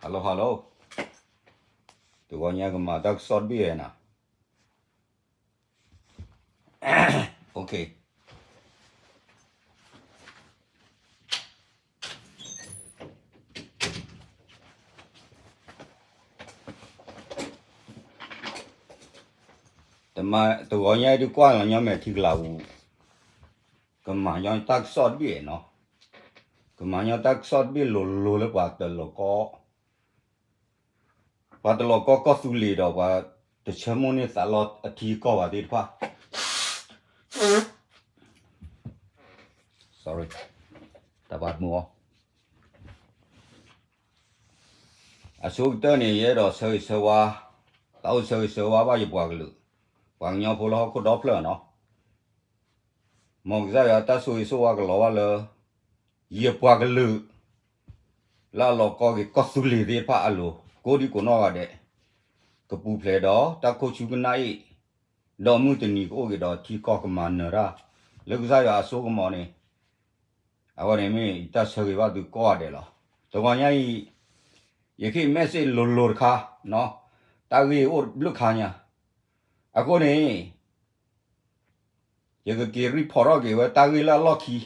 Hello hello, တဂီၤညါကမၤတၢ်ကစီၣ်တဘ့ၣ်နၤ, တဂီၤညါဒုးကွၢ်လီၤညီမဲာ်ထံကလၤပူၤ, ကမၤညီတၢ်ကစီၣ်တဘ့ၣ်နီၤ, ကမၤညီတၢ်ကစီၣ်တဘ့ၣ်လိၤလိၤလၢပှၤတလီၤကီ ပှၤတလီၤကီကီၢ်သူလ့ၤဒီးပှၤတဆၢမိၣ်န့ၢ်သးလီအထံကီၢ်ဘၣ်သ့ၣ်တဖၣ်, တၢ်ဘၣ်မုာ်အီၤ, အဆိကတၢၢ်န့ၣ် ယအဲၣ်ဒိးဆၢဂ့ၤဆၢဝါ, တၢ်အိၣ်ဆၢဂ့ၤဆၢဝါဘၣ်ယပှၤကလုာ်, ပှၤကညီဖိလၢဟီၣ်ခိၣ်ဒီဖျၢၣ်နီၤ, မ်ကစၢ်ယွၤတၢ်ဆိၣ်ဂ့ၤဆိၣ်ဝါကလီၤဘၣ်လၢ ယပှၤကလုာ် လၢအလီၤကီက့ၤကီၢ်သူလ့ၤသ့ၣ်တဖၣ်အလိၤ ကိးဒံကိးနီၢ်ဂၤဒဲး, ကပူၤဖျဲးဒီးတၢ်ခိၣ်ဆူကနၣ်အ့ၣ်, ဒီးမုၢ်တနံၤကအိၣ်က့ၤဒီးထံကီၢ်ကမၤနၢၤတၢ်, လၢကစၢ်ယွၤအစိကမီၤန့ၣ်, အဝဲန့ၣ်မ့ၢ်ယတၢ်ဆၢဂ့ၤဘၣ်သုကိးဂၤဒဲးလီၤ. တဂီၤညါအံၤ, ယကဟ့ၣ် message လိၤလိၤတခါ, တၢ်ဂ့ၢ်အိၣ်ဘျုးခါညါ, အဃိန့ၣ် ယကက့ၤ report ထီၣ်က့ၤဝဲတၢ်ဂ့ၢ်လၢအလီၢ်ခံ,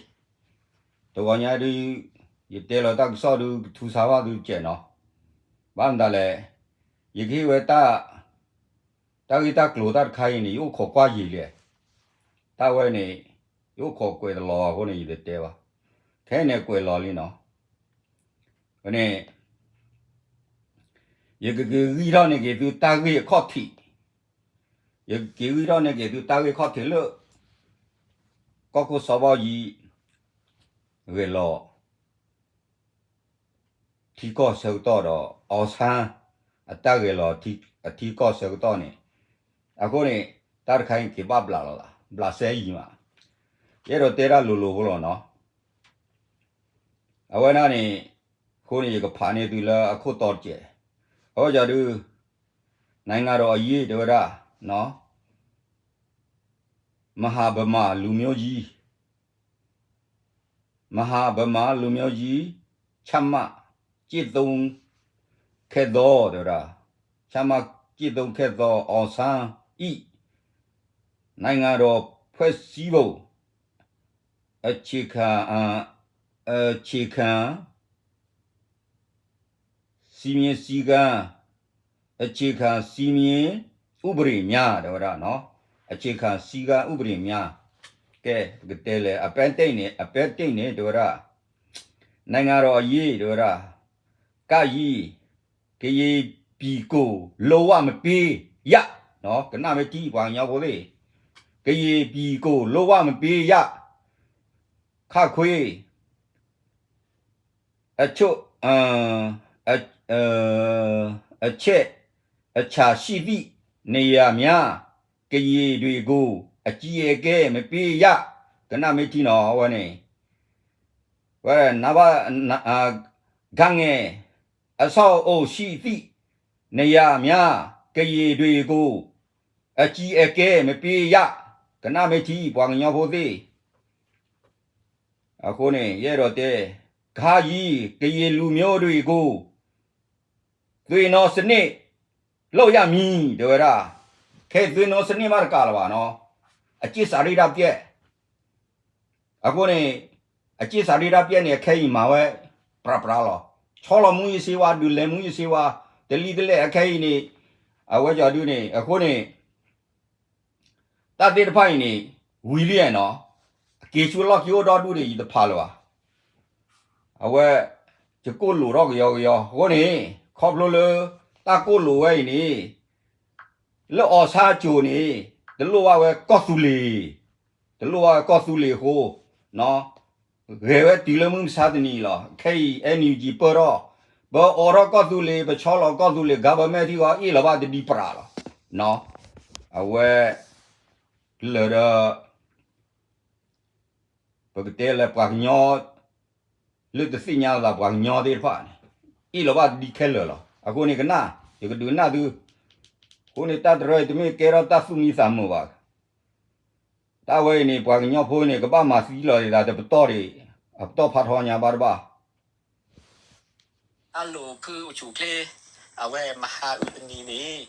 တဂီၤညါဒုး, ယတဲလီၤတၢ်ကစီၣ်ဒုးကထူဆါဘၣ်သုကဲးနီၤ, ဘၣ်မတၤလဲၣ်, ယကဟ့ၣ်ဝဲတၢ်, တၢ်ဂ့ၢ်တၢ်ကျိၤတၢ်တခါအံၤန့ၣ် ယအိၣ်ခိးကွၢ်ယံာ်လဲၣ်, တၢ်ဝဲန့ၣ်, ယအိၣ်ခိးကွဲးတလီၤအဃိန့ၣ် ယတတဲဘၣ်, ခဲအံၤန့ၣ်ကွဲးလီၤလံနီၤ, န့ၣ် ယကက့ၤဂံၢ်ထီၣ်န့ၢ်က့ၤသုတၢ်ဂ့ၢ်အခီၣ်ထံး, ယကက့ၤဂံၢ်ထီၣ်န့ၢ်က့ၤသုတၢ်ဂ့ၢ်အခီၣ်ထံးလၢ ကီၢ်ခိၣ်စီၤဘီယံၤ ဂဲၤလီၤ ထံကီၢ်ဆၢကတီၢ်ဒီး အောင်ဆန်း အတၢ်ဂဲၤလီၤအထံကီၢ်ဆၢကတီၢ်န့ၣ်, အဃိန့ၣ် တၢ်တခါအံၤက့ၤဘၣ်ဘျးလီၤသး ဘျးစဲအံၤမး, ယအဲၣ်ဒိးတဲတၢ်လိၤလိၤဖိလီၤနီၤ. အဝဲဒၣ်န့ၣ်, အဃိန့ၣ် ယကဖးန့ၢ်သုလၢအခိၣ်တီတကဲး, အဝဲဒၣ်ဒုး, နိုင်ငံတော်အရေး တဲဝဲဒၣ်, महा बमा लुम्योजी, महा बमा लुम्योजी, छमा, चितुंग, खेदो တဲဝဲဒၣ်, छमा, चितुंग, खेदो, အောင်ဆန်း ၏ နိုင်ငံတော်ဖွဲ့စည်းပုံ အခြေခံ, အ, အခြေခံ စည်းမျဉ်းစည်းကမ်း, အခြေခံစည်းမျဉ်းဥပဒေများ တဲဝဲဒၣ်, အခြေခံစည်းကမ်းဥပဒေများ, ကဲ ပကတဲလဲၣ် အပဲတ့ၢ်န့ၣ်, အပဲတ့ၢ်န့ၣ် တဲဝဲဒၣ်, နိုင်ငံတော်အရေး တဲဝဲဒၣ်, ကရင်ပြည်ကို လုံးဝမပေးရ, ကနၣ်မ့ၢ်ထံ ပှၤကညီဖိသ့ၣ်, ကရင်ပြည်ကို လုံးဝမပေးရ, ခခွေ အချုပ်, အ, အ, အချက်အချာရှိသည့်နေရာများ ကရင်တွေကို အကြီးအကဲမပေးရ, ကနၣ်မ့ၢ်ထံနီၤ အဝဲန့ၣ်, ဝဲ, နဘၣ်, ဂငယ်, အဆောက်အအုံရှိသည့်နေရာများ ကရင်တွေကို အကြီးအကဲမပေးရ, ကနၣ်မ့ၢ်ထံ ပှၤကညီဖိသ့ၣ် အဃိန့ၣ် ယအဲၣ်ဒိးတဲ, ခါယံၤ ကရင်လူမျိုးတွေကို သွေးနှောစနစ် လုပ်ရမည် တဲဝဲဒၣ်, ခဲအံၤသွေးနှောစနစ်မးတကးလၢၤဘၣ်နီၤ, အကျင့်စာရိတ္တပျက်, အဃိန့ၣ်, အကျင့်စာရိတ္တပျက်န့ၣ် အခဲအံၤမၤဝဲ ပြးပြးလီၤ, ဆီလီၤမူးယစ်ဆေးဝါး ဒုးလဲၤမူးယစ်ဆေးဝါး တလံၤတလဲၣ် အခဲအံၤန့ၣ်, အဝဲကီၤဒုန့ၣ် အဃိန့ၣ် တၢ်သ့ၣ်တဖၣ်အံၤန့ၣ် ဝံၤလံနီၤ, အက့ၤဆူလီၢ်ခံအိၣ်ဒီဒူၣ်န့ၣ် ယတဖးလၢၤဘၣ်, အဝဲ, ယကိၣ်လိာ်ထီၣ်ကယီကယီ အဃိန့ၣ်, ခီဖျိလၢ တၢ်ကိၣ်လိာ်ဝဲအံၤန့ၣ်, လၢအောင်ဆန်းအကြိုန့ၣ်, တလိၣ်ဘၣ်ဝဲကီၢ်သူလ့ၤ, တလိၣ်ဘၣ်ဝဲကီၢ်သူလ့ၤအဃိ, ဂဲၤဝဲတုၤလၢမုၢ်မဆါတနံၤလီၤ, ခဲအံၤ NUG ပၢၢ်ထီၣ်, ပအီၣ်ထီၣ်ကီၢ်သူလ့ၤ ပဆီလီၤကီၢ်သူလ့ၤ government ထံဂီၤ အ့ၣ်လီၤဘၣ်တဒံးပြးလီၤ, အဝဲ, လၢာ်ဒီး ပကတဲလၢပှၤကညီ, လၢတသ့ၣ်ညါလၢပှၤကညီသ့ၣ်တဖၣ်န့ၣ်, အ့ၣ်လီၤဘၣ်တဒံးခဲလၢာ်လီၤ, အဃိန့ၣ်ကနၣ်, ယကဒုးနၢ်သု, အဃိန့ၣ်တၢ်တရၢအံၤ တမ့ၢ်ကဲထီၣ်တၢ်သူၣ်မံသးမုာ်ဘၣ်, တၢ်ဝဲအံၤန့ၣ် ပှၤကညီဖိန့ၣ် ကဘၣ်မၤသံလီၤဒၣ်တပတီၢ်ဒံး, အပတီၢ်ဖးထီညါဘၣ်တဘၣ် အလိာ်ဖုအိၣ်ဆူၣ်အိၣ်ချ့, အဝဲမဟါအုၣ်တနံၤန့ၣ်,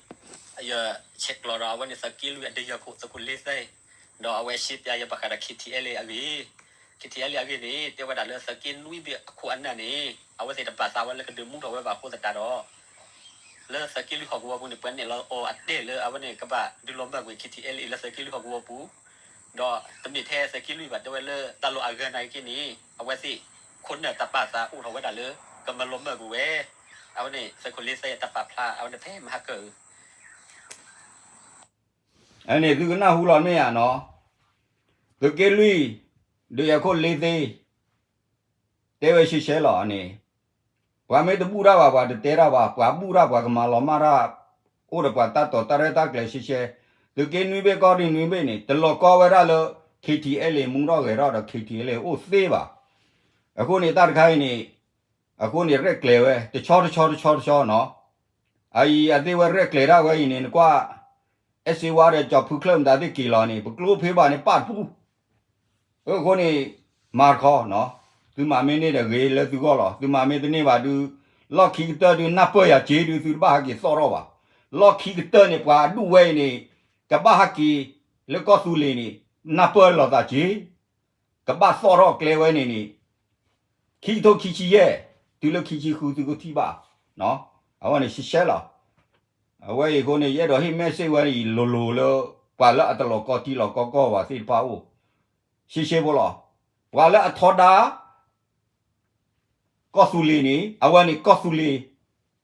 ယဆဲးကျိးဒီးအဝဲန့ၣ် သုးက့လွံၢ်အဒုးယၤခိၣ် သုးခိၣ်လ့သ့, ဒီးအဝဲရှဲပၠးယဲဘၣ်ဃးဒီး KTLA အဂ့ၢ်, KTLA အဂ့ၢ်န့ၣ် တဲဝဲဒၣ်လၢသုးက့နွံဘ့ၣ်အခိၣ်အနၢ်န့ၣ် အဝဲသ့ၣ်တဘၣ်သးဝဲလၢကဒုးမူထီၣ်ဝဲဘၣ်အဃိသတးဒီး လၢသုးက့လွံၢ်ဟီၣ်ကဝီၤပူၤန့ၣ် ပှၤနဲၣ်လီၤအီၤအတဲာ်လၢအဝဲန့ၣ် ကဘၣ်ဒုးလီၤမၢ်ကွံာ် KTLA လၢသုးက့လွံၢ်ဟီၣ်ကဝီၤပူၤ, ဒီးတမ့ၢ်ထဲသုးက့လွံၢ်ဘၣ် တဲဝဲလၢတၢ်လီၢ်အဂၤနာ်က့န့ၣ် အဝဲသ့ၣ်ခိၣ်နၢ်တၢ်ပာ်သးအိၣ်ထီၣ်ဝဲဒၣ်လၢ ကမၤလီၤမၢ်ကွံာ်ဝဲ, အဝဲန့ၣ်သုးခိၣ်လ့သ့အတၢ်ပာ်ဖျါ အဝဲန့ၣ်ဖဲမဟါကၢၢ်အ အန့ၣ်သုကနၢ်ဟူလီၤမ့ၢ်ဧါနီၤ, သုးက့လွံၢ်, ဒုးယၤခိၣ်လ့သ့, တဲဝဲရှဲရှဲလီၤန့ၣ်, ပှၤမ့ၢ်တဘူၣ်တၢ်ဘၣ် ပှၤတတဲတၢ်ဘၣ်, ပှၤဘူၣ်တၢ်ပှၤကမၤလီၤမၢ်တၢ်, အိၣ်ဒီးပှၤတၢ်တိာ်တၢ်ရဲၣ်တၢ်ကျဲၤရှဲရှဲ, သုးက့နွံဘ့ၣ်ကီၢ်ရ့ၣ်နွံဘ့ၣ်န့ၣ် တလီၤကီဝဲဒၣ်လၢ KTLA မူထီၣ်ဂဲၤထီၣ်ဒီး KTLA အိၣ်သ့ဘၣ်. အဃိန့ၣ်တၢ်တခါအံၤန့ၣ်, အဃိန့ၣ်ရဲၣ်ကျဲၤဝဲ တဆီတဆီတဆီတဆီနီၤ, အအံၤအသ့ၣ်ဝဲရဲၣ်ကျဲၤတၢ်ဝဲအံၤန့ၣ် နကွၢ်, အဲၣ်စ့ဝါဒီးကၠီၤဖုချၢၣ်မတၤသ့ၣ်က့ၤလီၤန့ၣ် ပကျိဖ့ဘၣ်န့ၣ်ပာ်တပူၤ အဃိန့ၣ်, မၤတခီ, သုမၤမ့ၢ်န့ၢ်ဒီးဂ့ၤလၢသုဂီၢ်လီၤ. သုမၤမ့ၢ်တန့ၢ်ဘၣ်ဒုး, လီၢ်ခံကတၢၢ်ဒုးနၢ်ပၢၢ်ယၤစ့ဒုး သုတဘၣ်ဟဲက့ၤသီၣ်ထီၣ်ဘၣ်. လီၢ်ခံကတၢၢ်န့ၣ် ပှၤအဒူၣ်ဝဲအံၤန့ၣ်, ကဘၣ်ဟဲက့ၤလၢကီၢ်သူလ့ၤန့ၣ်, နၢ်ပၢၢ်လိာ်သးစ့, ကဘၣ်သီၣ်ထီၣ်ကျဲဝဲန့ၣ်န့ၣ်, ခံကထိခံဆံယဲၢ်, တုၤလၢခံဆံဃုသုကထံၣ်ဘၣ်, အဝဲန့ၣ်ရှဲရှဲလီၤ. အဝဲအံၤအဃိန့ၣ် ယအဲၣ်ဒိးဟ့ၣ် message ဝဲအံၤလိၤလိၤလၢ ပှၤလၢအတလီၤကီထံလီၤကီကီၢ်ဘၣ်သ့ၣ်တဖၣ်အိၣ်, ရှဲရှဲဖိလီၤ. ပှၤလၢအထီဒါ ကီၢ်သူလ့ၤန့ၣ် အဝဲန့ၣ်ကီၢ်သူလ့ၤ,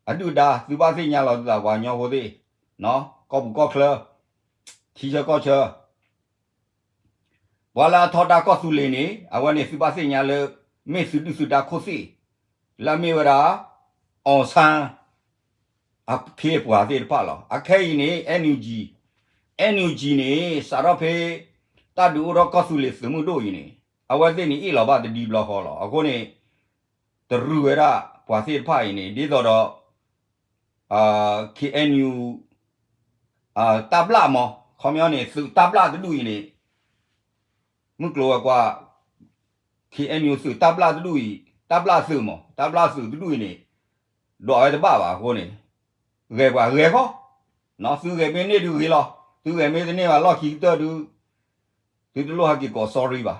အဒုၣ်ဒါ သုဘၣ်သ့ၣ်ညါလီၤသုသးပှၤကညီဖိသ့ၣ်, ကီၢ်ပူၤကီၢ်ချၢ, ထံဆၢကီၢ်ဆၢ ပှၤလၢအထီဒါကီၢ်သူလ့ၤန့ၣ် အဝဲန့ၣ်သုဘၣ်သ့ၣ်ညါလၢ မ့ၢ်သုဒုၣ်သုဒါခိၣ်သ့ၣ်, လၢအမ့ၢ်ဝဲဒၣ် အောင်ဆန်း အခ့အပှၤသ့ၣ်တဖၣ်လီၤ. အခဲအံၤန့ၣ် NUG, NUG န့ၣ် စးထီၣ်ဖဲ တၢ်ဒုးအိၣ်ထီၣ်ကီၢ်သူလ့ၤသုးမုၢ်ဒိၣ်အံၤန့ၣ် အဝဲသ့ၣ်န့ၣ်အ့ၣ်လီၤဘၣ်တဒံဘျီဃီလီၤ. အဃိန့ၣ် တရုၢ်ဝဲဒၣ်ပှၤသ့ၣ်တဖၣ်အံၤန့ၣ် ဒ်သိးဒီး KNU တၢ်ဘျၣ်မး ခီပညီန့ၣ် သုးတၢ်ဘျၣ်တဒူၣ်အံၤန့ၣ် မုၢ်ကျိၤဝဲၤကွာ် KNU သုးတၢ်ဘျၣ်တဒူၣ်အံၤ တၢ်ဘျၣ်သုးမး တၢ်ဘျၣ်သုးတဒူၣ်အံၤန့ၣ် ဒွးဝဲတဘၣ်ဘၣ်အဃိန့ၣ် ဂဲၤပှၤဂဲၤဃီ, သုဂဲၤမ့ၢ်န့ၢ်ဒုးဂ့ၤလီၤ သုဂဲၤမ့ၢ်တန့ၢ်ဘၣ်လီၢ်ခံကတၢၢ်ဒုး သုတလိၣ်ဟဲက့ၤကိး sorry ဘၣ်.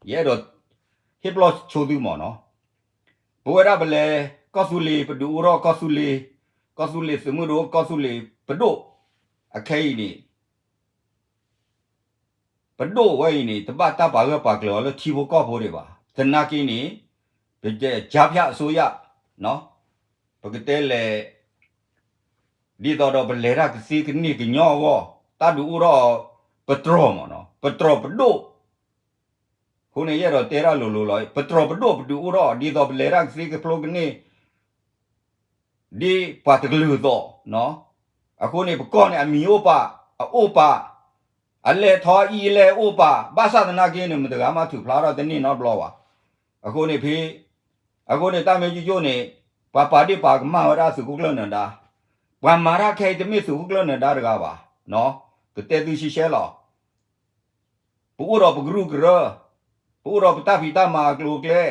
ယအဲၣ်ဒိး ဟ့ၣ်ပျီၢ်ဆိသုမးနီၤ ပဝဲဒၣ်ပလဲၤ ကီၢ်သူလ့ၤ ပဒုးအိၣ်ထီၣ်ကီၢ်သူလ့ၤ, ကီၢ်သူလ့ၤသုးမုၢ်ဒိၣ် ကီၢ်သူလ့ၤပဒိၣ်, အခဲအံၤန့ၣ် ပဒိၣ်ဝဲအံၤန့ၣ် တဘၣ်တၢ်ပာ်ဂၢၢ်ပာ်ကျၢၤအီၤလၢထံဖိကီၢ်ဖိဒံးဘၣ်. သနာ်က့န့ၣ် ပကကြားဖြတ်အစိုးရ ပကတဲလဲၣ် ဒ်သိးဒီးပလဲၤတၢ်ကသ့ကန့ၢ်ကညီအဂီၢ် တၢ်ဒုးအိၣ်ထီၣ် ပတြီၢ်မးနီၤ ပတြီၢ်ပဒိၣ် အဃိန့ၣ် ယအဲၣ်ဒိးတဲတၢ်လိၤလိၤလီၤ. ပတြီၢ်ပဒိၣ်ပဒုးအိၣ်ထီၣ် ဒ်သိးပလဲၤတၢ်ကသ့ကဖျိကန့ၢ် ဒ်ပှၤတကလုာ်အသိး, အဃိန့ၣ် ပကီၢ်န့ၣ် အမံၤအိၣ်ပာ်, အအိၣ်ပာ်, အလဲၤထီၣ်အံၤအလဲၤအိၣ်ပာ်, ဘၣ်ဆၣ်သနာ်က့န့ၣ် မတဂၤမးထုးဖျါထီၣ်တန့ၢ်နီတဘျီဘၣ်. အဃိန့ၣ်ဖဲ, အဃိန့ၣ် တၢ်မ့ၢ်ကၠိကၠိန့ၣ် ပှၤပာ်ဒ့ၣ်ပာ်ကမၣ်ဝဲဒၣ်သုးခိၣ်ကျၢၢ်နၢၤဒါ, ပှၤမၤတၢ်ခဲအံၤတမ့ၢ်သုးခိၣ်ကျၢၢ်နၢၤဒါတဂၤဘၣ်, ကတဲသုရှဲရှဲလီၤ. ပအိၣ်ဒီးပကရူၢ်ကရၢ, ပအိၣ်ဒီးပတၢ်ဖံးတၢ်မၤအကျိၤအကျဲ,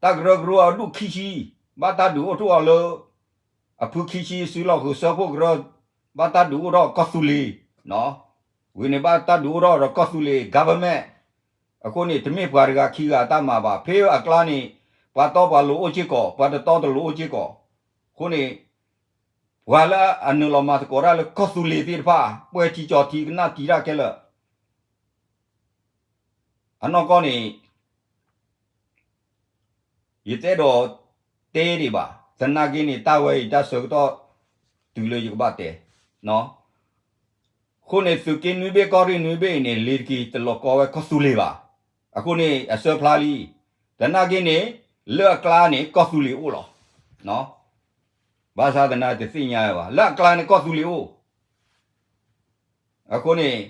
တၢ်ကရၢကရိအဒူၣ်ခံဆံ, ဘၣ်တၢ်ဒုးအိၣ်ထီၣ်အီၤလၢ အဖုခံဆံစုလီၢ်ဃုာ်စၢဖှိၣ်ကရၢ, ဘၣ်တၢ်ဒုးအိၣ်ထီၣ်ကီၢ်သူလ့ၤ, ဝံၤန့ၣ်ဘၣ်တၢ်ဒုးအိၣ်ထီၣ်ဒီးကီၢ်သူလ့ၤ government, အဃိန့ၣ် တမ့ၢ်ပှၤတဂၤခံဂၤအတၢ်မၤဘၣ်. ဖဲအကျါန့ၣ် ပှၤတီပှၤလိၤအိၣ်စ့ၢ်ကီး, ပှၤတတီတလိၤအိၣ်စ့ၢ်ကီး, အဃိန့ၣ် ပှၤလၢအနုာ်လီၤမၤသကိးတၢ်လၢကီၢ်သူလ့ၤသ့ၣ်တဖၣ် ပှဲၤထံကၠီၤထံကနၣ်တံာ်တၢ်ခဲလၢာ် အနီၢ်ကီၢ်န့ၣ် ယတအဲၣ်ဒိးတဲဒံးဘၣ်. သနာ်က့န့ၣ် တၢ်ဝဲအံၤ တၢ်ဆၢကတီၢ် တုၤလၢယကဘၣ်တဲ. အဃိန့ၣ် သုးက့နွံဘ့ၣ်ကီၢ်ရ့ၣ်နွံဘ့ၣ်အံၤန့ၣ် လ့ၤတက့ၤတလီၤကီဝဲကီၢ်သူလ့ၤဘၣ်. အဃိန့ၣ် အဆၢဖျါလံ. သနာ်က့န့ၣ် လၢအကျါန့ၣ် ကီၢ်သူလ့ၤအိၣ်လီၤ. ဘၣ်ဆၣ်သနာ်က့တသ့ၣ်ညါဝဲဘၣ်. လၢအကျါန့ၣ်ကီၢ်သူလ့ၤအိၣ် အဃိန့ၣ်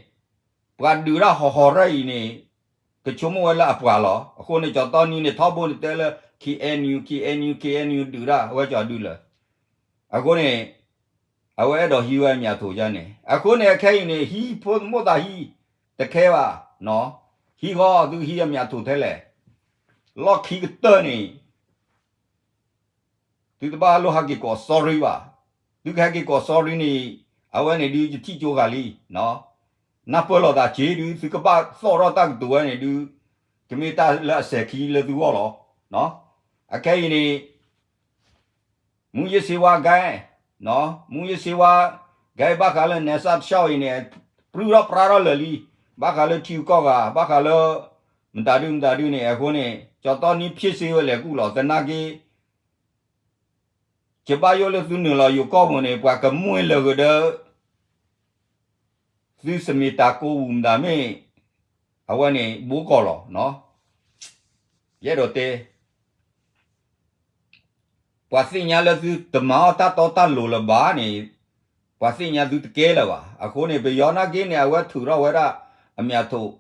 ပှၤဒုးတၢ်ဟီၣ်ဟီၣ်ရၢၢ်အံၤန့ၣ် ကဆိကမိၣ်ဝဲလၢအပှၤလီၤ. အဃိန့ၣ် ကၠီၤတီနံၤန့ၣ် ထီဘိန့ၣ်တဲလၢ KNU, KNU, KNU ဒုးတၢ် အဝဲကၠီၤဒုးလၢာ်. အဃိန့ၣ် အဝဲအဲၣ်ဒိးဟံးဝဲအမံၤထိးယါန့ၣ် အဃိန့ၣ် အခဲအံၤန့ၣ် ဟံးဖိသမိၣ်သးဟံး တခဲဘၣ်. ဟံးဃီသုဟံးအမံၤထိးထဲလဲၣ်. လီၢ်ခံကတၢၢ်န့ၣ် သုတဘၣ်လိၣ်ဟဲက့ၤကိး sorry ဘၣ်. သုကဟဲက့ၤကိး sorry န့ၣ် အဝဲန့ၣ်ဒုးယထံၣ်ကၠိဂၤလံ. နၢ်ပၢၢ်လိာ်သးက့ၤဒုး သုကဘၣ်သီၣ်ထီၣ်တၢ်ကတိၤဝဲန့ၣ်ဒုး ကမ့ၢ်တၢ်လၢအစဲၤခံလၢသုဂီၢ်လီၤ. အခဲအံၤန့ၣ် မူးယစ်ဆေးဝါးဂိုဏ်း, မူးယစ်ဆေးဝါးဂိုဏ်း ဘၣ်ဃးလၢနဲစၢ်တဆှီအံၤန့ၣ် ပြုၢ်ထီၣ်ပြါထီၣ်လၢာ်လံ, ဘၣ်ဃးလၢထံဂုၤကီၢ်ဂၤ, ဘၣ်ဃးလၢ မတၤဒုမတၤဒုန့ၣ် အဃိန့ၣ် ကၠီတီနံဖ့စ့ဝဲလဲၤကူၣ်လီၤ သနာ်က့ ယဘၣ်ယိၣ်လၢသုနုာ်လီၤယိၤကီၢ်ပူၤန့ၣ် ပှၤကမှံလၢာ်ဂ့ၤဒီး သုစမ့တၤကိးဝူၤမတၤမ့ၢ် အဝဲန့ၣ်ဘိကီၢ်လီၤ. ယအဲၣ်ဒိးတဲ ပှၤသ့ၣ်ညါလၢသုတမၤအီၣ်တၢ်တီတၢ်လိၤလၢၤဘၣ်န့ၣ် ပှၤသ့ၣ်ညါသုတကဲလၢၤဘၣ်. အဃိန့ၣ် ပယီၤနာ်က့န့ၣ် အဝဲထုးထီၣ်ဝဲဒၣ် အမြတ်ထုတ်,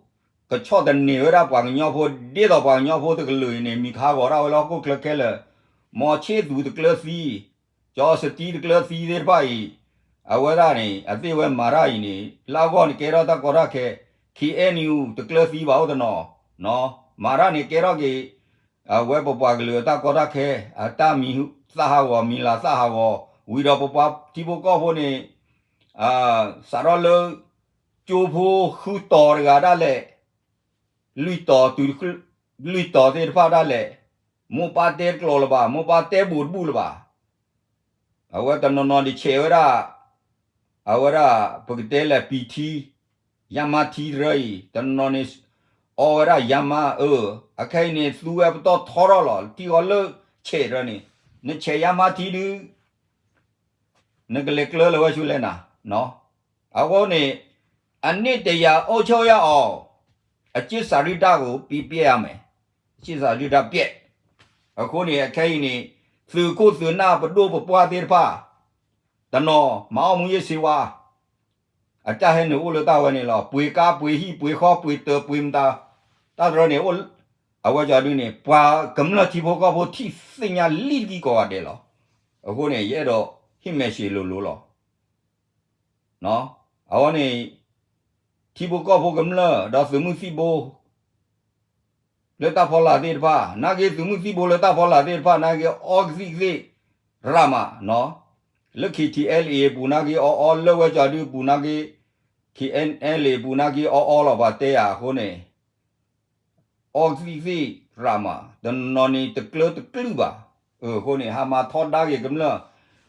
ကဆီၣ်သနံးဝဲဒၣ်ပှၤကညီဖိ ဒ်သိးပှၤကညီဖိတကလုာ်အံၤန့ၣ် မံၤကဟးဂီၤဒၣ်ဝဲလၢဟီၣ်ခိၣ်ချၢခဲလၢာ်, မီၤဆ့ၣ်သူးတကျၢၤသံ, ကၠီစတံတကျၢၤသံသ့ၣ်တဖၣ်အံၤ, အဝဲဒၣ်န့ၣ် အသ့ၣ်ဝဲမၤတၢ်အံၤန့ၣ် လၢအဂီၢ်န့ၣ်ကဲထီၣ်တၢ်ကီတၢ်ခဲ, ခ့ၣ်အဲၣ်ယူၣ် တကျၢၤသံဘၣ်အိၣ်တနီၤ, မၤတၢ်န့ၣ်ကဲထီၣ်က့ၤ အဝဲပပှၤကလုာ်အတၢ်ကီတၢ်ခဲ, အတၢ်မံၤသၣ်ဟးဂီၤ မံၤလၤသၣ်ဟးဂီၤ, ဝံၤဒီးပပှၤထံဖိကီၢ်ဖိန့ၣ် စးထီၣ်လၢ ကၠိဖိဃုတီၤတဂၤဒၣ်လဲာ်, လွံၢ်တီၤတုၤ လွံၢ်တီၤသ့ၣ်တဖၣ်ဒၣ်လဲာ်, မိၢ်ပၢ်တဲတကျိၤလၢၤဘၣ်, မိၢ်ပၢ်တဲဘူးတဘူးလၢၤဘၣ်. အဝဲတနီၤနီၤဒံးဆဲးဝဲဒၣ်, အဝဲဒၣ် ပကတဲလဲၣ် ပံာ်ထံ, ယါမါထံတရၢအံၤ, တနီၤနီၤန့ၣ် အီဝဲဒၣ်ယါမါအၢ, အခဲအံၤန့ၣ် သူဝဲပတီၢ်ထီထီၣ်လီၤ ထံဂီၤလၢဆဲးတရၢန့ၣ်, နဆဲးယါမါထံဒုး နကလဲၤကျၢလၢၤဝဲဆူလဲၣ်နၤ, အဃိန့ၣ် အနှစ်တရာအိပ်ချုပ်ရအောင်, အကျင့်စာရိတ္တကို ပျက်ရမယ်, အကျင့်စာရိတ္တပျက်. အဃိန့ၣ် အခဲအံၤန့ၣ် သုးခိၣ်သုးနၢ်ပဒိၣ်ပပှၢ်သ့ၣ်တဖၣ်, တနီၤ မၤအီၣ်မူးယစ်ဆေးဝါး, အတၢ်ဟဲနုာ်အိၣ်လၢတၢ်ဝဲန့ၣ်လီၤ. ပှ့ၤကါပှ့ၤဟံၣ်ပှ့ၤဃီပှ့ၤတၢၤပှ့ၤမတၤ, တၢ်တရၢန့ၣ် အဝဲကီၤဒုန့ၣ် ပှၤကမျၢၢ်ထံဖိကီၢ်ဖိထံၣ်သ့ၣ်ညါလံတကံကိးဂၤဒဲးလီၤ. အဃိန့ၣ် ယအဲၣ်ဒိးဟ့ၣ်မဲာ်ဆှးလိၤလိၤလီၤ. အဃိန့ၣ် ထံဖိကီၢ်ဖိကမျၢၢ် ဒီးသုးမုၢ်သံၣ်ဘိ လၢတၢ်ဖီလာ်သ့ၣ်တဖၣ်, နာ်က့သုးမုၢ်သံၣ်ဘိလၢတၢ်ဖီလာ်သ့ၣ်တဖၣ် နာ်က့အီကသံၣ်ကသ့ၣ်ရၣ်မး, လၢ K T L A အပူၤနာ်က့အီအီ, လၢဝဲကီၤဒုပူၤနာ်က့ K N L A အပူၤနာ်က့အီအီလီၤ ပှၤတဲယၤအဃိန့ၣ် အီကသံၣ်ကသ့ၣ်ရၣ်မး, တနီၤနီၤန့ၣ်တကျၢၤတကျုာ်ဘၣ်. အဃိန့ၣ် ဟးမၤထီဒါက့ၤကမျၢၢ်,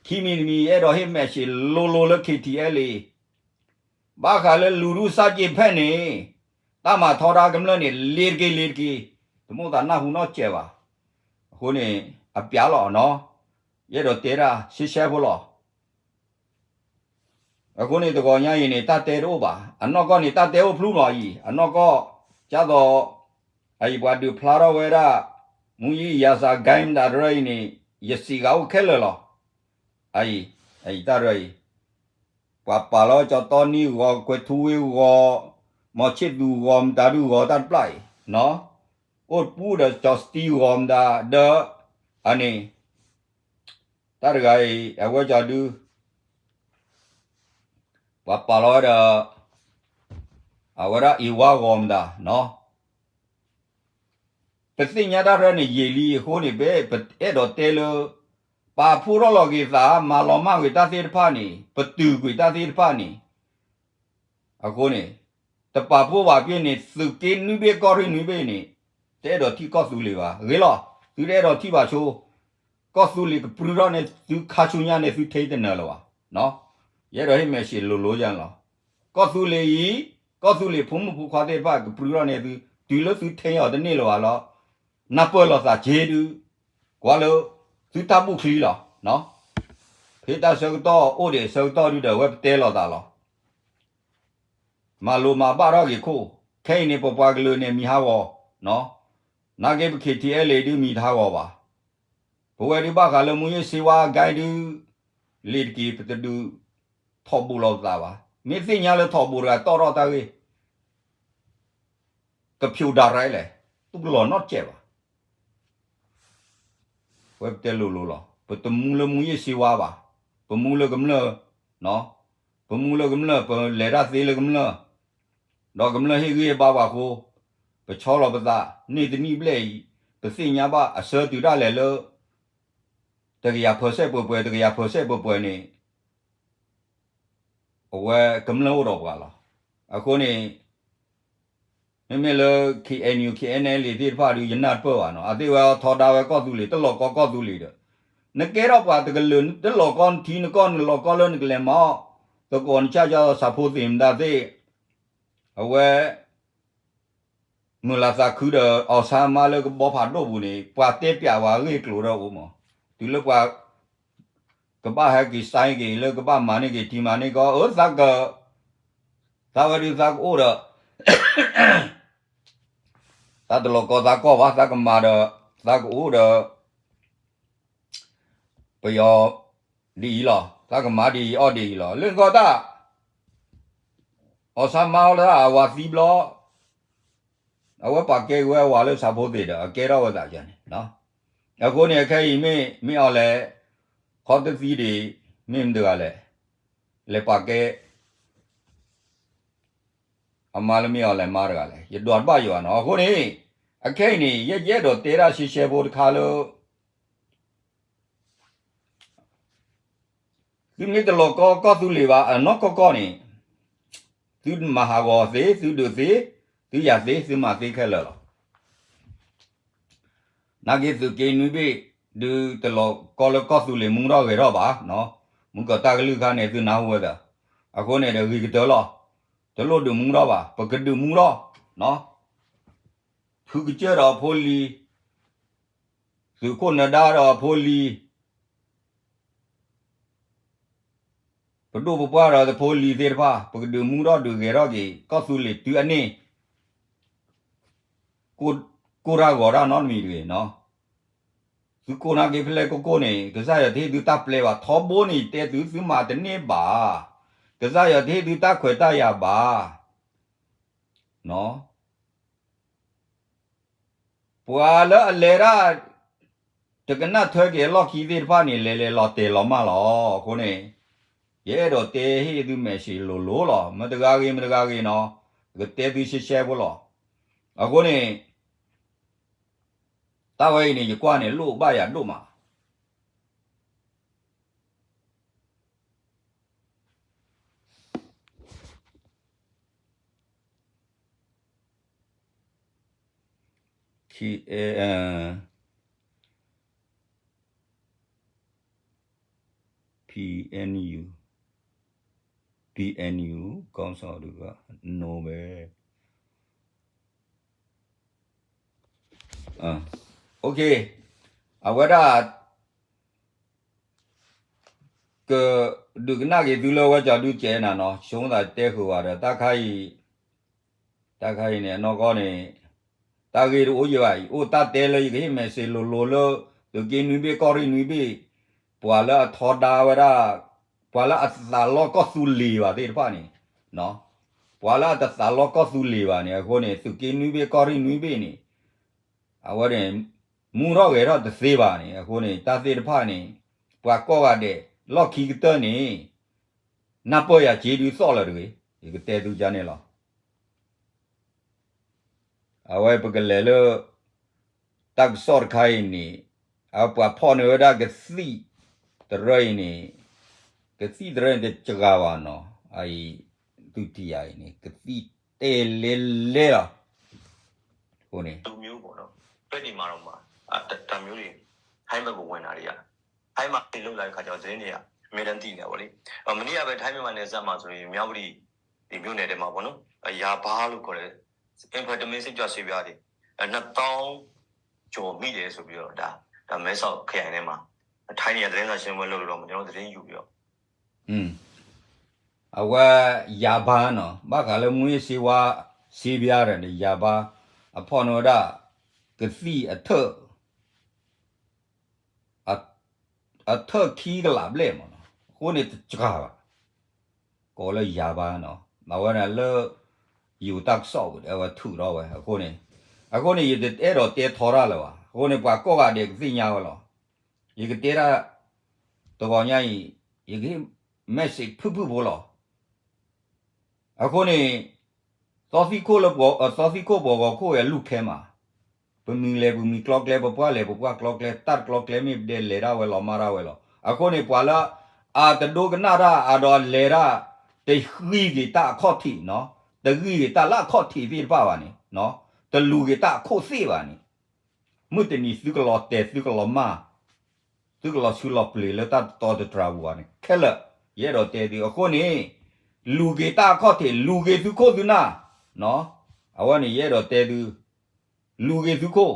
ခံမံၤတမံၤ ယအဲၣ်ဒိးဟ့ၣ်မဲာ်ဆှးလိၤလိၤလၢ K T L A ဘၣ်ဃးလၢလူၤရူၢ်စၢ်က့ဖဲန့ၣ် တၢ်မၤထီဒါကမျၢၢ်န့ၣ် လ့ၤတက့ၤလ့ၤတက့ၤ, တမိၣ်သးနၢ်ဟူနီတစဲးဘၣ်. အဃိန့ၣ် အပျးလီၤနီၤ, ယအဲၣ်ဒိးတဲဒၣ်ရှဲရှဲဖိလီၤ. အဃိန့ၣ်တဂီၤညါအံၤန့ၣ် တၢ်တဲတအိၣ်ဘၣ်, အနီၢ်ကီၢ်န့ၣ် တၢ်တဲအိၣ်ဖျူလီၤအံၤ, အနီၢ်ကီၢ် ကၢ်သိး အအံၤပှၤဒုးဖျါထီၣ်ဝဲဒၣ် မူးယစ်ရာဇာဂိုဏ်းမတၤတရၢအံၤန့ၣ် ယစံးဂၤအိၣ်ခဲလၢာ်လီၤ. အအံၤ အအံၤတၢ်တရၢအံၤ ပှၤပာ်လီၤကၠီတီနံဂီၤ ကွဲၤထူဝ့ဂီၤ မီၤဆ့ၣ်သူးဂီၤ မတၤဒုဂီၤတၢ်တပျၢ်အံၤ အိၣ်တပူၤဒီးကၠီစတံဂီၤမတၤဒီး အန့ၣ် တၢ်တဂၤအံၤ အဝဲကၠီဒု ပှၤပာ်လီၤဝဲဒီး အဝဲဒၣ်အ့ၣ်ဝါဂီၤမတၤနီၤ ပသ့ၣ်ညါတၢ်ရဲၣ်န့ၣ်ယံာ်လံအဃိန့ၣ် ပအဲၣ်ဒိးတဲလၢ ပာ်ဖှိၣ်ထီၣ်လီၤက့ၤသး မၤလီၤမၢ်ကွံာ်တၢ်သ့ၣ်တဖၣ်န့ၣ် ပတုာ်ကွံာ်တၢ်သ့ၣ်တဖၣ်န့ၣ် အဃိန့ၣ် တပာ်ဖှိၣ်ဘၣ်ပ့ၢ်န့ၣ် သုးက့နွံဘ့ၣ်ကီၢ်ရ့ၣ်နွံဘ့ၣ်န့ၣ် တအဲၣ်ဒိးထံၣ်ကီၢ်သူလ့ၤဘၣ်. ဂ့ၤလီၤ သုတအဲၣ်ဒိးထံၣ်ဘၣ်ဆိ ကီၢ်သူလ့ၤကပြုၢ်ထီၣ်န့ၢ်သုခါဆူညါန့ၣ် သုထံၣ်တနၢၤလၢၤဘၣ်. ယအဲၣ်ဒိးဟ့ၣ်မဲာ်ဆှးလိၤလိၤယါန့ၣ်လီၤ. ကီၢ်သူလ့ၤအံၤ ကီၢ်သူလ့ၤဖိမုၣ်ဖိခွါသ့ၣ်တဖၣ် ကပြုၢ်ထီၣ်န့ၢ်သု တုၤလၢသုထံၣ်အီၤတန့ၢ်လၢၤဘၣ်လီၤ. နၢ်ပၢၢ်လိာ်သးက့ဒု ကွၢ်လၢ သုတၢ်ဘူၣ်ချံလီၤ. ဖဲတၢ်ဆၢကတီၢ်အိၣ်ဒံးဆၢကတီၢ်ဒုဒီး အဝဲပတဲလိာ်သးလီၤ. မၤလိာ်မၤဘၣ်ထီၣ်က့ၤခိၣ်, ခဲအံၤန့ၣ် ပပှၤကလုာ်န့ၣ်မံၤဟးဂီၤ, နာ်က့ပ K T L A ဒုမံၤတဟးဂီၤဘၣ်. ပဝဲဒုဘၣ်ဃးလၢမူးယစ်ဆေးဝါးဂိုဏ်းဒု လ့ၤတက့ၤ ပတဒုးထီၣ်ဘိးလိာ်ပသးဘၣ်. မ့ၢ်သ့ၣ်ညါလၢထီၣ်ဘိးတဂၤတီၣ်ထီၣ်တၢ်ဂ့ၢ် ကဖျိးဒၣ်ရဲၣ်လဲၣ်, တူၢ်လီၤနီတစဲးဘၣ်. ဝဲပတဲလိၤလိၤလီၤ. ပတမူလၢမူးယစ်ဆေးဝါးဘၣ်. ပမူလၢကမျၢၢ်, ပမူလၢကမျၢၢ် ပလဲၤတၢ်သ့လၢကမျၢၢ်, ဒီးကမျၢၢ်ဟ့ၣ်ဂံၢ်ဟ့ၣ်ဘါပှၤအဃိ, ပဆီလီၤပသး, န့ၢ်တနံၣ်ဘျဲၣ်အံၤ, ပသ့ၣ်ညါဘၣ်အဆၢတုၤဒၣ်လဲာ်လၢ တကယၤpercentပှဲၤပှဲၤ တကယၤpercentပှဲၤပှဲၤန့ၣ် အဝဲကမျၢၢ်အိၣ်ဒီးပှၤလီၤ. အဃိန့ၣ် မ့မ့ၢ်လၢ K N U K N L A သ့ၣ်တဖၣ်ဒီး ယနၢ်တပၢၢ်ဘၣ်နီၤ, အသ့ၣ်ဝဲထီဒါဝဲကီၢ်သူလ့ၤ တလီၤကီကီၢ်သူလ့ၤဒီး နကဲထီၣ်ပှၤတကလုာ် တလီၤကီနထံနကီၢ် နလီၤကီလၢနကလဲၤမၤအီၣ် သကိးနဆၣ်ကၢ်သးဖိသ့ၣ်မတၤသ့ၣ် အဝဲ မုၢ်လၢ်သးခုဒီး အောင်ဆန်း မါလၢကဘီဖးဒိၣ်ပူၤန့ၣ် ပှၤတဲပျးဝဲအဂ့ၢ်အကျိၤဒီးအိၣ်မး, တုၤလၢပှၤ ကဘၣ်ဟဲက့ၤ sign က့ၤ လၢကဘၣ်မၤန့ၢ်က့ၤ ထံမၤန့ၢ်ကီၢ် အၢ သးက သးဝဲဒုးသးကအိၣ်ဒီး သးတလီၤကီသးကီၢ်ဘၣ် သးကမၤဒီး သးကအိၣ်ဒီး ပယီၤဒ်အံၤလီၤ, သးကမၤဒ်အံၤအီၣ်ဒ်အံၤလီၤ. လၢနခီတၢ် အောင်ဆန်း မါအီၣ်လၢအဝၤသံဘျီ အဝဲပာ်ကဲက့ၤဝဲအဝၤလၢဆၣ်ဖိသ့ၣ်ဒီး အကဲထီၣ်ဝဲသးယၤန့ၣ်, အဃိန့ၣ် အခဲအံၤမ့ၢ် မ့ၢ်အီၤလဲၣ် ခီတသံဒံး မ့ၢ်မတဂၤလဲၣ်, လဲၤပာ်ကဲ အမါလၢမ့ၢ်အီၤလဲၣ်မါတဂၤလဲၣ်, ယဒွးတဘၣ်ယွၤနီၤ. အဃိန့ၣ် အခဲအံၤန့ၣ် ယဲယအဲၣ်ဒိးတဲဒၣ်ရှဲရှဲဖိတခါလၢ သုမ့ၢ်တလီၤကီကီၢ်သူလ့ၤဘၣ် အနီၢ်ကီၢ်ကီၢ်န့ၣ် သုမၤဟးဂီၤသ့ သုဒုးသ့ သုယာ်သ့ သုမၤသ့ခဲလၢာ်လီၤ. နာ်က့သုးက့နွံဘ့ၣ် ဒုးတလီၤကီလၢကီၢ်သူလ့ၤမူထီၣ်ဂဲၤထီၣ်ဘၣ်, မူကီၢ်တၢ်ကလုၢ်ခါန့ၣ် သုနၢ်ဟူဝဲသၢ, အဃိန့ၣ်ဒီးဂ့ၤကတၢၢ်လီၤ, တလိၣ်ဒုးမူထီၣ်ဘၣ် ပကဒုးမူထီၣ်, ဖုကစၢၢ်ဒီးအဖိလံၤ, သုးခိၣ်နၢၤဒါဒီးအဖိလံၤ ပဒိၣ်ပပှၢ်ဒီးတဖိလံၤသ့ၣ်တဖၣ် ပကဒုးမူထီၣ်ဒုးဂဲၤထီၣ်က့ၤ ကီၢ်သူလ့ၤတုၤအန့ၣ် ကိၢ်တၢ်ဂီၤတၢ်နီတမံၤတဂ့ၤနီၤ. သုကိးနာ်က့ဖဲလဲၣ်ကိၢ်ကိၢ်န့ၣ် ကစၢ်ယွၤတဟ့ၣ်သုတၢ်ပျဲဘၣ် ထီဘိန့ၣ် ယတဲသုသုမၤတန့ၢ်ဘၣ်, ကစၢ်ယွၤတဟ့ၣ်သုတၢ်ခွဲးတၢ်ယာ်ဘၣ် ပှၤလၢအလဲၤဒၣ် တကနၣ်ထွဲက့ၤအလီၢ်ခံသ့ၣ်တဖၣ်န့ၣ် လဲၤလဲၤလီၤတဲာ်လီၤမၢ်လီၤ. အဃိန့ၣ် ယအဲၣ်ဒိးတဲဟ့ၣ်သု message လိၤလိၤလီၤ. မတဂၤဂ့ၤ မတဂၤဂ့ၤနီၤ, ယကတဲသုရှဲရှဲဖိလီၤ. အဃိန့ၣ် တၢ်ဝဲအံၤန့ၣ် ယကွၢ်န့ၣ် လိၣ်ဘၣ်ယၤဒိၣ်မး KA, PNU, PNU ခေါင်းဆောင်တွေက no ပဲ OK အဝဲဒၣ် ကဒုးကနၣ်က့ၤသုလၢဝဲကၠီဒုးကဲနၤနီၤ ဆိသးတဲဃုာ်ဝဲဒီး တၢ်ခါအံၤ တၢ်ခါအံၤန့ၣ် အနီၢ်ကီၢ်န့ၣ် တၢ်ဂ့ၢ်တအိၣ်ယံၤဘၣ်အံၤ အိၣ်တၢ်တဲလၢယကဟ့ၣ် message လိၤလိၤလၢ သုးက့နွံဘ့ၣ်ကီၢ်ရ့ၣ်နွံဘ့ၣ် ပှၤလၢအထီဒါဝဲဒၣ် ပှၤလၢအသးလီကီၢ်သူလ့ၤဘၣ်သ့ၣ်တဖၣ်န့ၣ် ပှၤလၢအတသးလီကီၢ်သူလ့ၤဘၣ်န့ၣ် အဃိန့ၣ် သုးက့နွံဘ့ၣ်ကီၢ်ရ့ၣ်နွံဘ့ၣ်န့ၣ် အဝဲန့ၣ် မူထီၣ်ဂဲၤထီၣ်တသ့ဘၣ်န့ၣ် အဃိန့ၣ် တၢ်သ့ၣ်တဖၣ်န့ၣ် ပှၤကိးဂၤဒဲး လီၢ်ခံကတၢၢ်န့ၣ် နၢ်ပၢၢ်ယၤစ့ဒုးသီၣ်လၢၤတဂ့ၤ ယကတဲသုကန့ၣ်လီၤ. အဝဲပကလဲၤလၢ တၢ်ကစီၣ်တခါအံၤန့ၣ် အပှၤဖီၣ်န့ၢ်ဝဲဒၣ်ကသံၣ်တရၢအံၤန့ၣ် ကသံၣ်တရၢန့ၣ်တစှၤဘၣ်နီၤ အအံၤ သုထံၣ်ယၤအံၤန့ၣ် ကသံၣ်တဲလဲလဲလီၤ အဃိန့ၣ် တမျိုးပေါ့နော် ပဲဒီမှာတော့မှာ တမျိုးတွေ ထိုင်းဘက်ကိုဝင်တာတွေက ထိုင်းမှာနေလို့လာတဲ့ခါကျတော့သတင်းတွေကအမြဲတမ်းသိနေတာပေါ့လေမနေ့ကပဲထိုင်းမြန်မာနယ်စပ်မှာဆိုရင်မြဝတီဒီမြို့နယ်ထဲမှာပေါ့နော်ရာဘာလို့ခေါ်တယ် infected စစ်ကြောင့်ဆေးပြားတွေနှစ်သောင်းကျော်မိတယ်ဆိုပြီးတော့ဒါဒါမဲဆောက်ခရိုင်ထဲမှာထိုင်းနေရသတင်းစာရှင်းပွဲလုပ်လို့တော့ကျွန်တော်သတင်းယူပြီးတော့ အဝဲ ရာဘာ နီၤ ဘၣ်ဃးလၢ မူးယစ်ဆေးဝါး ဆေးပြား ဒီး ရာဘာ အဖီၣ်န့ၢ်ဝဲဒၣ် ကသံၣ်အထၢၣ် အထၢၣ်ခံကလးဘျဲၣ်မးနီၤ အဃိန့ၣ်တစှၤဘၣ် ကိးလၢရာဘာ နီၤ အဝဲဒၣ်လၢ ယိၤတၢ်ကစီၣ်ပူၤဒီး အဝဲထုးထီၣ်ဝဲ အဃိန့ၣ် အဃိန့ၣ် ယတအဲၣ်ဒိးတဲထီတၢ်လၢၤဘၣ် အဃိန့ၣ် ပှၤကိးဂၤဒဲးကသ့ၣ်ညါဝဲလီၤ ယကတဲဒၣ် တဂီၤညါအံၤ ယကဟ့ၣ် message ဖုၣ်ဖုၣ်ဖိလီၤ အဃိန့ၣ် သီသံခိၣ်လၢပှၤ သီသံခိၣ်ပှၤဂီၤခိၣ်အံၤအလူၢ်ခဲမး ပမံၤလဲၤပမံၤကျီကျဲ, ပပှၢ်လဲၤပပှၢ်ကျီကျဲ, တၢ်တကျီကျဲမ့ၢ်ပဒဲလဲၤဒၣ်ဝဲလီၤမၢ်ဒၣ်ဝဲလီၤ. အဃိန့ၣ် ပှၤလၢအတဒိကနၣ်တၢ်အဒီးလဲၤတၢ် တဂံၢ်က့ၤတၢ်အခီၣ်ထံးနီၤ, တဂံၢ်က့ၤတၢ်လၢအခီၣ်ထံးသ့ၣ်တဖၣ်ဘၣ်န့ၣ်, တလူၤက့ၤတၢ်အခိၣ်သ့ၣ်ဘၣ်န့ၣ်, မုၢ်တနံၤသုကလီၤတဲာ်သုကလီၤမၢ် သုကလီၤဆူလီၤပျ့ၤလၢတၢ်တတီတတြၢ်ပူၤဘၣ်န့ၣ် ခဲလၢာ်, ယအဲၣ်ဒိးတဲသု အဃိန့ၣ် လူၤက့ၤတၢ်အခီၣ်ထံး လူၤက့ၤသုခိၣ်သုနၢ်, အဝဲန့ၣ် ယအဲၣ်ဒိးတဲသု လူၤက့ၤသုခိၣ်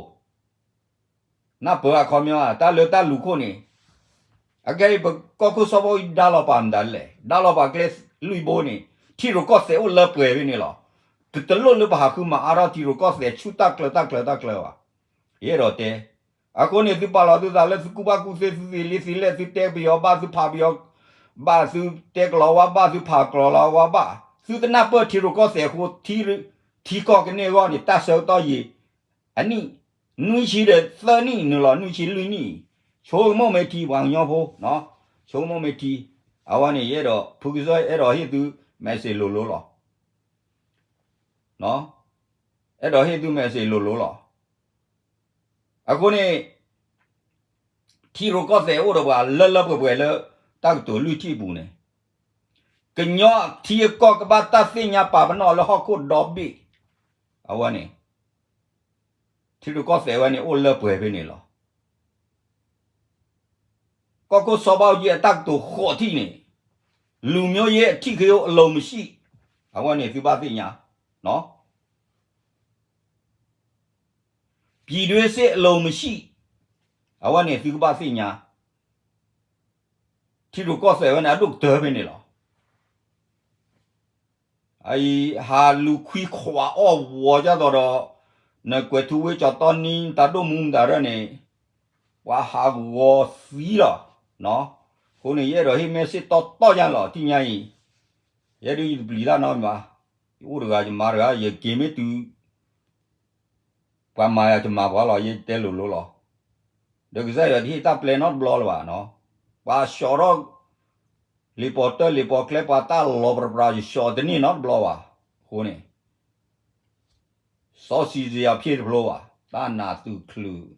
နၢ်ပၢၢ်အခီပညီ တၢ်လၢတၢ်လူၤခိၣ်န့ၣ်, အခဲအံၤပကီၢ်ခိၣ်စီၤဘၣ်အူကၠံဒါလီၤပာ်မတၤလဲၣ်, ဒါလီၤပာ်ကျဲလွံၢ်ဘိန့ၣ်, ထံရူၢ်ကီၢ်သဲးအိၣ်လၢပှဲၤဖဲန့ၣ်လီၤ. တလိၣ်လၢပဟးဃုမၤအါထီၣ်ထံရူၢ်ကီၢ်သဲးဆူတၢ်ကျၢၤတၢ်ကျၢၤတၢ်ကျၢၤဘၣ်. ယအဲၣ်ဒိးတဲ အဃိန့ၣ် သုပာ်လီၤသုသးလၢသုကူၣ်ဘၣ်ကူၣ်သ့ သုသ့လံသ့လဲၣ် သုတဲပယီၤဘၣ် သုဖးပယီၤဘၣ် သုတဲကလီၤဝါဘၣ် သုဖးကလီၤဝါဘၣ်, သုတနၢ်ပၢၢ်ထံရူၢ်ကီၢ်သဲးအဃိ ထံကီၢ်ကန့ၢ်အဂီၢ်န့ၣ် တၢ်ဆၢကတီၢ်ယံာ် အနံၣ် နွံဆံဒီးသၢနံၣ်နုာ်လီၤ နွံဆံလွံၢ်နံၣ်, ဆိကမိၣ်မ့ၢ်ထံ ပှၤကညီဖိ, ဆိကမိၣ်မ့ၢ်ထံ, အဝဲန့ၣ် ယအဲၣ်ဒိး ဖုကစၢၢ်အဲၣ်ဒိးဟ့ၣ်သု message လိၤလိၤလီၤ. အဲၣ်ဒိးဟ့ၣ်သု message လိၤလိၤလီၤ. အဃိန့ၣ် ထံရူၢ်ကီၢ်သဲးအိၣ်ဒီးပှၤလၢလၢပှဲၤပှဲၤလၢ တၢ်ကတိၤလွံၢ်ထံၣ်အပူၤန့ၣ်, ကညီထံအကီၢ်ကဘၣ်တၢ်သ့ၣ်ညါပာ်ပနီၣ်လၢဟီၣ်ခိၣ်ဒီဘ့ၣ်, အဝဲန့ၣ် ထံရူၢ်ကီၢ်သဲးဝဲန့ၣ် အိၣ်လၢပှဲၤဖဲန့ၣ်လီၤ. ကီၢ်ခိၣ်စီၤဘၣ်အူကၠံအတၢ်ကတိၤဃိးထံၣ်န့ၣ်, လူမျိုးရေးအဓိကရုဏ်းအလိုမရှိ, အဝဲန့ၣ်သုဘၣ်သ့ၣ်ညါ, ပြည်တွင်းစစ်အလိုမရှိ, အဝဲန့ၣ်သုကဘၣ်သ့ၣ်ညါ, ထံရူၢ်ကီၢ်သဲးဝဲန့ၣ် အဒိၣ်ကတၢၢ်ဖဲန့ၣ်လီၤ. အအံၤ ဟးလူၤခွံခွးအီၣ်ဝီၤဒ်သိးဒီး နကွဲးထူဝ့ကၠီၤတီနံ တၢ်ဒိၣ်မူမတၤရၢၢ်န့ၣ် ပှၤဟးဂီၤသံလီၤ. အဃိန့ၣ် ယအဲၣ်ဒိးဟ့ၣ် message တီတီညါလီၤ ထံၣ်ညါအံၤ, ယဲဒုးယတပျံၤတၢ်နီတမံၤဘၣ်, ယအိၣ်တဂၤယမၤတဂၤ ယက့ၤမ့ၢ်တုၤ ပှၤမၤယၤယမၤပှၤလီၤ ယတဲလိၤလိၤလီၤ. ဒီးကစၢ်ယွၤတဟ့ၣ်တၢ်ပျဲနီတဘျီလၢၤဘၣ်နီၤ, ပှၤဆှီထီၣ် လံာ်ပီၤတၢၢ်လံာ်ပီၤကျဲ ပှၤတၢ်လီၤပြးပြး ယဆှီတန့ၢ်နီတဘျီဘၣ်. အဃိန့ၣ် စီဆှံစရာဖျၢၣ်တဖျိဘၣ်, တၢ်နးသူၣ်ချုး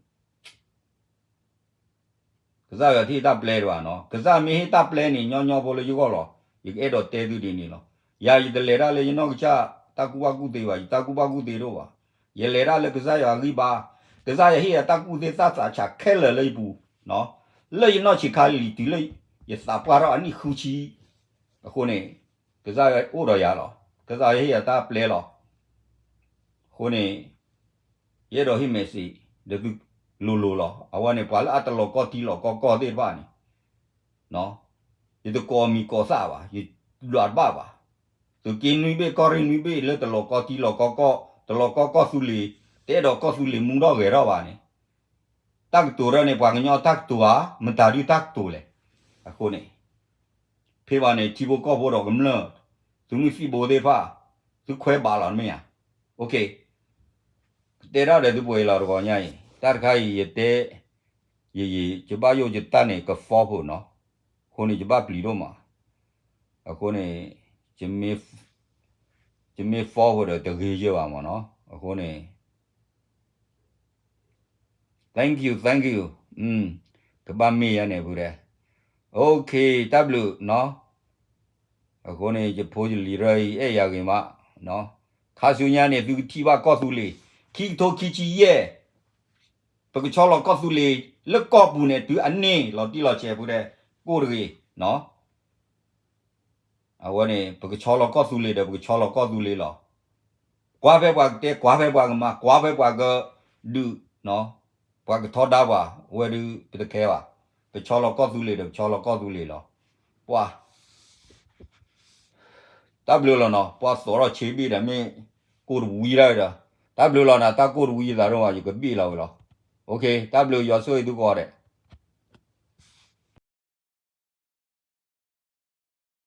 ကစၢ်ယွၤတဟ့ၣ်တၢ်ပျဲတဘၣ်နီၤ, ကစၢ်မ့ၢ်ဟ့ၣ်တၢ်ပျဲန့ၣ် ညီညီဖိလၢယဂီၢ်လီၤ. ယကအဲၣ်ဒိးတဲသုဒ်န့ၣ်လီၤ. ယၤယတလဲၤတၢ်လၢယနီၢ်ကစၢ်တၢ်ကူၣ်ဘၣ်ကူၣ်သ့ဘၣ်, ယတၢ်ကူၣ်ဘၣ်ကူၣ်သ့တအိၣ်ဘၣ်. ယလဲၤတၢ်လၢကစၢ်ယွၤအဂံၢ်ဘါ, ကစၢ်ယွၤဟ့ၣ်ယၤတၢ်ကူၣ်သ့သးသးဆးခဲလၢာ်လၢယပူၤ, လၢယနီၢ်ဆံးခါလံၤတုၤလၢယသးပှၢ်ထီၣ်အနံၣ်ဃုဆံ, အဃိန့ၣ် ကစၢ်ယွၤအိၣ်ဒီးယၤလီၤ. ကစၢ်ယွၤဟ့ၣ်ယၤတၢ်ပျဲလီၤ. အဃိန့ၣ် ယအဲၣ်ဒိးဟ့ၣ် message ဒီးသုလိၤလိၤလီၤ. အဝဲန့ၣ် ပှၤလၢအတလီၤကီထံလီၤကီကီၢ်သ့ၣ်တဖၣ်န့ၣ် ယတကိးမံၤကိးသၣ်ဘၣ်, ယဒွးတဘၣ်ဘၣ်. သုးက့နွံဘ့ၣ် ကီၢ်ရ့ၣ်နွံဘ့ၣ် လၢတလီၤကီထံလီၤကီကီၢ်, တလီၤကီကီၢ်သူလ့ၤ, တအဲၣ်ဒိးကီၢ်သူလ့ၤမူထီၣ်ဂဲၤထီၣ်ဘၣ်န့ၣ်, တၢ်ကတိၤတၢ်န့ၣ် ပှၤကညီတၢ်ကတိၤဧါ, မတၤဒုတၢ်ကတိၤလဲၣ်. အဃိန့ၣ် ဖဲဘၣ်န့ၣ် ထံဖိကီၢ်ဖိဒီးကမျၢၢ်, သုးမုၢ်သံၣ်ဘိသ့ၣ်တဖၣ်, သုခွဲးဘးလီၤမ့ၢ်ဧါ. ကတဲတၢ်ဒီးသုပှဲၤလီၤတဂီၤညါအံၤ, တၢ်တခါအံၤယတဲ, ယယံာ် ယဘၣ်ယိၣ်ယတၢ်န့ၣ် က forward နီၤ, အဃိန့ၣ် ယဘၣ်ပျံၤဒိၣ်မး, အဃိန့ၣ် ယမ့ၢ် forward ဒီးတဂ့ၤယဲၢ်ဘၣ်မးနီၤ, အဃိန့ၣ် thank you, thank you, ကဘၣ်မ့ၢ်ယၤန့ၣ်ဖုဒဲး, okay တၢ်ဘျုးနီၤ, အဃိန့ၣ် ယဖိယလံၤရၢအံၤ အဲၣ်ယၤဂ့ၤမး, ခါဆူညါန့ၣ် သုကထံၣ်ဘၣ်ကီၢ်သူလ့ၤ, ခံကထိခံဆံယဲၢ်, ပကဆီလီၤကီၢ်သူလ့ၤ လၢကီၢ်ပူၤန့ၣ် တုၤအန့ၢ်လီၤတံၢ်လီၤဆဲးဖုဒဲး, ကိၢ်တဂ့ၤ, အဝဲန့ၣ် ပကဆီလီၤကီၢ်သူလ့ၤဒီး ပကဆီလီၤကီၢ်သူလ့ၤလီၤ. ကွၢ်ဖဲပှၤကတဲ, ကွၢ်ဖဲပှၤကမၤ, ကွၢ်ဖဲပှၤကဒုး, ပှၤကထီဒါပှၤ, ဝဲဒုး ပတခဲဘၣ်. ပဆီလီၤကီၢ်သူလ့ၤဒီး ပဆီလီၤကီၢ်သူလ့ၤလီၤ. ပှၤ တၢ်ဘျုးလီၤနီၤ, ပှၤသိးထီၣ်ဆ့ဘ့ၣ်ဒီး မ့ၢ်ကိၢ်တဝံဒၣ်ဒီး, တၢ်ဘျုးလီၤနၤ, တၢ်ကိၢ်တဝံယသးဒိၣ်မး ယကဘ့ၣ်လီၤဝဲလီၤ. တၢ်ဘျုး ယွၤဆိၣ်ဂ့ၤသုကိးဂၤဒဲး.